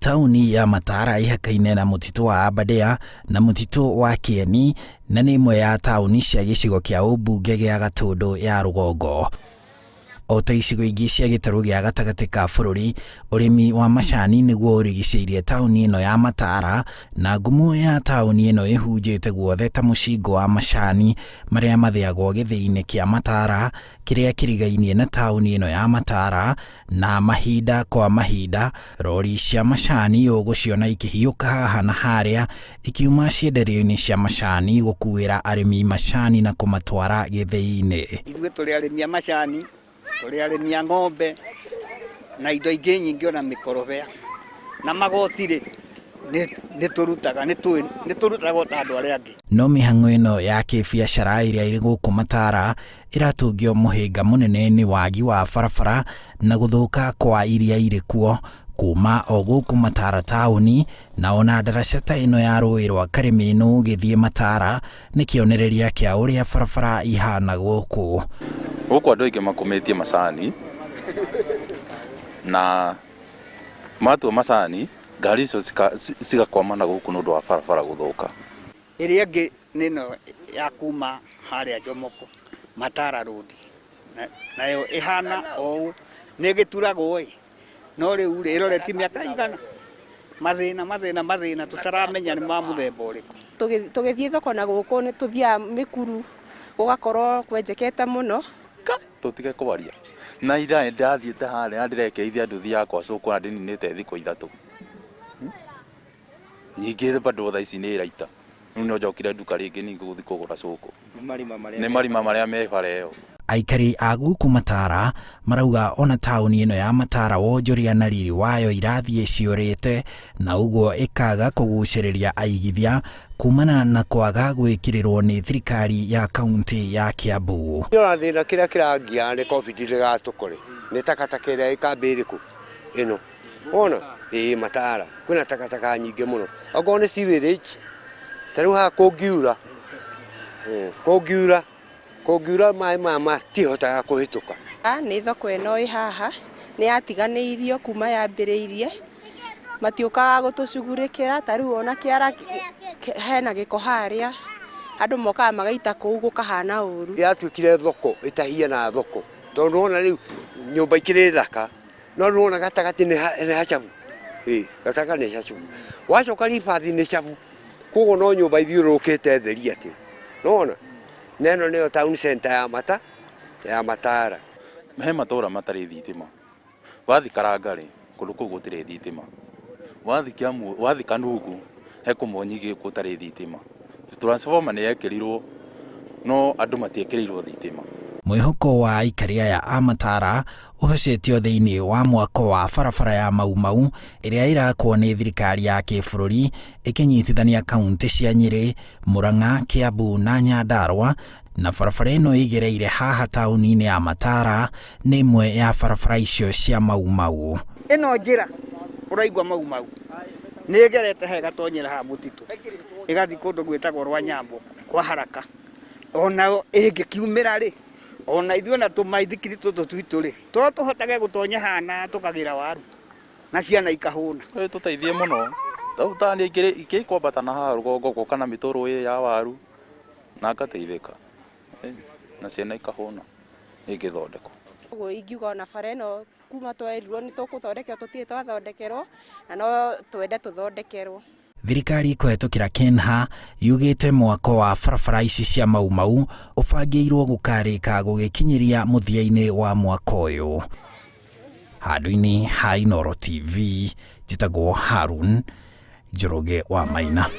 Taũni ya Mataara ĩhakaine na mũtitũ wa Aberdare na mũtitũ wa Kieni na nĩ ĩmwe ya taũni cia gĩcigo kĩa ũmbunge gĩa Gatũndũ ya rũgongo. O ta icigo ingĩ cia gĩtarũ gĩa gatagatĩ ka bũrũri, ũrĩmi wa macani nĩguo ũrigicĩirie taũni ĩno ya Mataara, na ngumo ya taũni ĩno ĩhunjĩte guothe ta mũcingo wa macani marĩa mathĩagwo gĩthĩi-inĩ kĩa Mataara kĩrĩa kĩrigainie na taũni ĩno ya Mataara, na mahinda kwa mahinda rori cia macani ũgũciona ikĩhiũka haha na harĩa ikiuma cienderio-inĩ cia macani gũkuĩra arĩmi macani na kũmatwara gĩthĩi-inĩ. Ithuĩ tũrĩ arĩmi a macani, tũrĩ arĩmi a ng'ombe na indo ingĩ nyingĩ ona mĩkorobea. Na magoti rĩ, nĩ tũrutaga, nĩ tũrutaga o ta andũ arĩa angĩ. No mĩhang'o ĩno ya kĩbiacara ĩrĩa ĩrĩ gũkũ Mataara ĩratũngio mũhĩnga mũnene nĩ wagi wa barabara na gũthũka kwa iria irĩ kuo kuma o gũkũ Mataara taũni na ona ndaraca ta ĩno ya rũĩ rwa Karĩmĩnũ ũgĩthiĩ Mataara nĩ kĩonereria kĩa ũrĩa barabara ihana gũkũ. Gũkũ andũ aingĩ makomĩtie macani na matua macani ngari icio cigakwama na gũkũ nĩ ũndũ wa barabara gũthũka. Ĩrĩa ĩngĩ nĩ ĩno ya kuma harĩa Jomoko Matara Road, nayo ĩhana o ũũ, nĩ ĩgĩturagwo ĩ, no rĩu rĩ, ĩroreti mĩaka igana? Mathĩna, mathĩna, mathĩna tũtaramenya nĩ ma mũthemba ũrĩkũ. Tũgĩthiĩ thoko na gũkũ nĩ tũthiaga mĩkuru gũgakorwo kwenjekete mũno. Tũtige kwaria na ira ndathiĩte harĩa na ndĩrekeithia nduthi yakwa cũkũ na ndĩninĩte thikũ ithatũ. Ningĩ bado thaa ici nĩ ĩraita. Rĩu no njokire nduka rĩngĩ ningĩ gũthiĩ kũgũra cũkũ. Nĩ marima marĩa me bara ĩyo. Aikari a gũkũ Mataara marauga ona taũni ĩno ya Mataara wonjoria na riri wayo irathiĩ ciũrĩte na ũguo ĩkaga kũgucĩrĩria aigithia kumana na kwaga gwĩkĩrĩrwo nĩ thirikari ya kaunti ya Kiambu. Ona thĩna kĩrĩa kĩrangia nĩ covid ndĩgatũkore nĩ takataka ĩrĩa ĩ kambĩ ĩrĩkũ ĩno. Wona? Ĩĩ Mataara kwĩna takataka nyingĩ mũno. Okorwo nĩ sewage ta rĩu haha kũngiura, kũngiura, kũngiura maĩ maya matihotaga kũhĩtũka. Nĩ thoko ĩno ĩ haha nĩ yatiganĩirio kuma yambĩrĩirie, matiũkaga gũtũcugurĩkĩra, ta rĩu ona kĩara hena gĩko harĩa, andũ mokaga magaita kũu gũkahana ũru. Yatuĩkire thoko ĩtahiana thoko tondũ nĩwona rĩu nyũmba ikĩrĩ thaka no nĩwona gatagatĩ nĩ hacabu, ĩĩ gatagatĩ nĩ hacabu, wacoka ribathi nĩ cabu, koguo no nyũmba ithiũrũrũkĩte theri atĩ, nĩwona, na ĩno nĩyo town center ya Mata, ya Mataara. He matũra matarĩ thitima, wathiĩ Karanga-rĩ, kũndũ kũu gũtirĩ thitima, wathiĩ Kĩamũ, wathiĩ Kanungu, he kũmwe nyingĩ gũtarĩ thitima. Transformer nĩ yekĩrirwo no andũ matiĩkĩrĩirwo thitima. Mwĩhoko wa aikari aya a Mataara ũhocetio thĩinĩ wa mwako wa barabara ya Mau Mau ĩrĩa ĩrakwo nĩ thirikari ya kĩbũrũri ĩkĩnyitithania kauntĩ cia Nyĩrĩ, Murang'a, Kiambu na Nyandarua na barabara ĩno ĩgereire haha taũni-inĩ ya Mataara nĩ ĩmwe ya barabara icio cia Mau Mau. Ĩno njĩra ũraigua Mau Mau nĩ ĩgerete haha ĩgatonyera haha mũtitũ ĩgathiĩ kũndũ gwĩtagwo Rwanyambo kwa Haraka. Onayo ĩngĩkiumĩra rĩ, ona ithuĩ na tũmaithikiri tũtũ twitũ rĩ, to tũhotage gũtonya haha na tũkagĩra waru na ciana ikahũna. Ĩtũteithie mũno, tarĩu ta niĩ ingĩkwambata na haha rũgongo ngoka na mĩtũrũ ĩĩ ya waru na ngateithĩka na ciana ikahũna ĩngĩthondekwo. Ũguo ingiuga ona bara ĩno kuma twerirwo nĩ tũkũthondekerwo tũtirĩ twathondekerwo na no twende tũthondekerwo. Thirikari kũhetũkĩra KENHA yugĩte mwako wa barabara ici cia Mau Mau ũbangĩirwo gũkarĩka gũgĩkinyĩria mũthia-inĩ wa mwaka ũyũ. Handũ-inĩ ha Inooro TV, njĩtagwo Harun Njoroge wa Maina.